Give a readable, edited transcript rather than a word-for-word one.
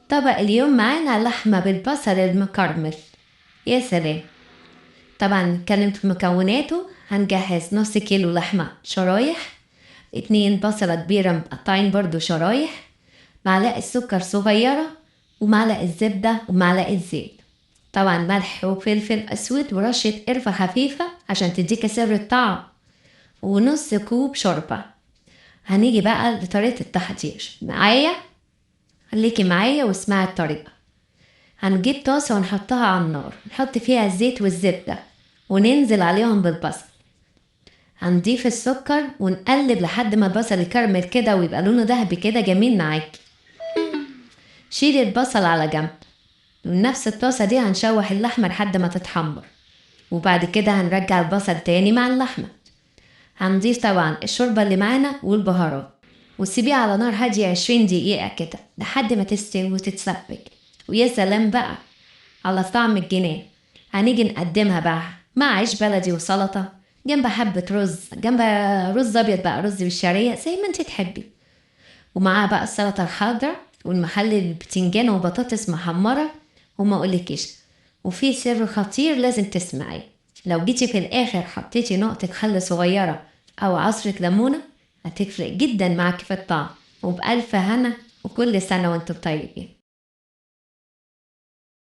طبق اليوم معانا لحمة بالبصل المكرمل. يا سلام. طبعا نتكلم في مكوناته. هنجهز نص كيلو لحمة شرايح، 2 بصلة كبيرة مقطعين برضو شرايح، معلقة سكر صغيرة، ومعلقة زبدة، ومعلقة زيت، طبعا ملح وفلفل أسود ورشة قرفة خفيفة عشان تديك سر الطعم، ونص كوب شوربة. هنيجي بقى لطريقة التحضير. معايا؟ خليكي معايا واسمعي الطريقة. هنجيب طاسة ونحطها على النار، نحط فيها الزيت والزبدة وننزل عليهم بالبصل. هنضيف السكر ونقلب لحد ما البصل يكرمل كده ويبقى لونه ذهبي كده جميل معاكي. شيلي البصل على جنب. ونفس الطاسة دي هنشوح اللحمة لحد ما تتحمر، وبعد كده هنرجع البصل تاني مع اللحمة. هنضيف طبعا الشوربة اللي معانا والبهارات، وسيبيها على نار هادية 20 دقيقة كده لحد ما تستوي وتتسبك. ويا سلام بقى على طعم الجنان. هنيجي نقدمها بقى مع عيش بلدي وسلطة، جنب حبة رز، جنب رز أبيض بقى، رز بالشعرية زي ما انت تحبي، ومعاها بقى السلطة الخضراء والمخلل البتنجان وبطاطس محمرة وما أقولكيش. وفي سر خطير لازم تسمعيه، لو جيتي في الآخر حطيتي نقطة خل صغيرة أو عصرة ليمونة هتفرق جدا معاكي في الطعم. وبألف هنا، وكل سنة وانتم طيبين.